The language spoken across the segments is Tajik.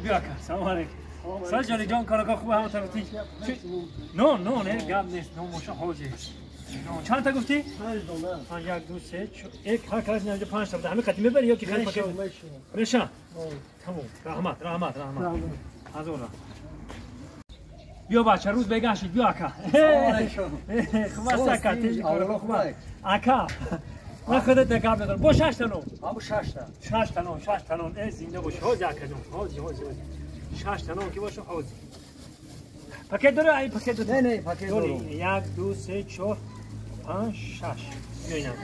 Биё ака, салом алейкум. Сал ҷони ҷон, корака хуб ҳама тарафти. Но, но, не, гап нест, но моша ҳозир. Чанд та гуфтӣ? Панҷ дона. Як, ду, се, чор. Э, ҳар кас инҷо панҷ та буда. Ҳамин қати мебари ё ки хеле пакет? Меша. Тамом. Раҳмат, раҳмат, раҳмат. Ҳазор раҳмат. Биё бача, рӯз бегаҳ шид, биё ака. Хуб аст ака, тинҷи корака хуб аст. Ака, ман худат гап надорам. Бо шаш та нон. Ҳаму шаш та. Шаш та нон, шаш та нон. Э, зинда боши. Ҳозир ака ҷон, ҳозир, ҳозир, ҳозир. Шаш та нон ки боша ҳозир. Пакет дора? Ай пакет дора? Не, не, пакет дорам. Як, ду, се, чор, панҷ, шаш. Биё инам.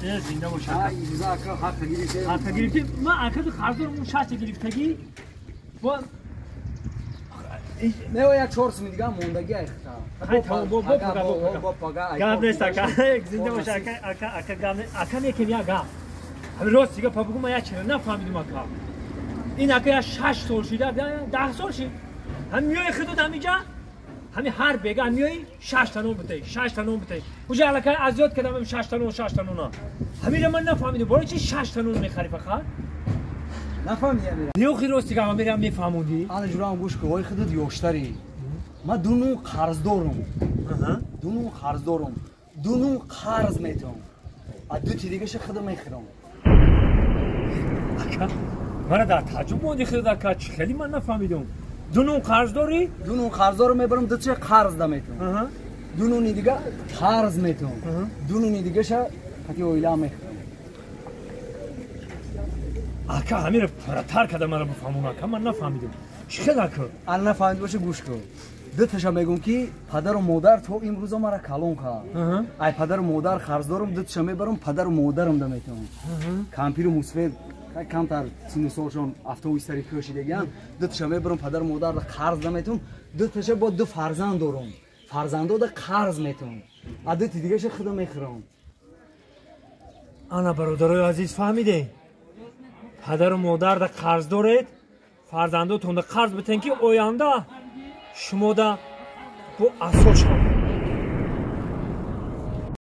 Э, зинда бош ака. Ай, имрӯза ака ҳаққа гирифтем. Ҳаққа гирифтем. Ман ака қарз дорам, он шаш та гирифтагӣ. Бо Не, як чор суми дига мондагӣ ай хита. Хай, тамом, бо пага, бо пага. Бо пага. Гап нест ака. Зинда бош ака, ака, ака гап нест. Ака некем як гап. Ҳамин рост дига па бугу ман як чиро нафаҳмидум ака. Ин ака я 6 сол шида, 10 сол шид. Ҳамин миёи худут ҳаминҷа, ҳамин ҳар бега миёи 6 та нон битаи, 6 та нон битаи. Уҷа аллакай азёд кардам ҳамин 6 та нон, 6 та нона. Ҳаминро ман нафаҳмидум. Барои чи 6 та нон мехарӣ фақат? Нафаҳмидӣ амира? Не, охи рост дига амирам мефаҳмондӣ. Ана ҷурам гӯш кун, ой худут ёштарӣ. Ман ду нун қарз дорум. Ду нун қарз дорум. Ду нун қарз метавам. А ду ти дигаша худам мехӯрам. Ака, мара дар таъҷуб монди худат ака, чӣ хеле ман нафаҳмидум. Ду нун қарз дорӣ? Ду нун қарз дорум, мебарам, ду чи қарз да метавам. Ду нуни дига қарз метавам. Ду нуни дигаша қати оила мехӯрам. Ака, ҳамиро пурратар карда мара бифаҳмон ака, ман нафаҳмидум. Чӣ хел ака? Ана нафаҳмид боша, гӯш кун. Ду таша мегӯм ки падару модар то имрӯза мара калон кард. Ай падару модар қарз дорум, ду таша мебарам, падару модарам да метавам. Кампиру мусфед камтар сину солшон автобус сари кӯшидагиан, ду таша мебарам, падару модар да қарз да метавам, ду таша бо ду фарзанд дорум. Фарзандо да қарз метавам. А ду ти дигаша худам мехӯрам. Ана бародарои азиз, фаҳмидем? Падару модар да қарз доред, фарзандотон да қарз битен ки оянда шумо да бо асо шавад.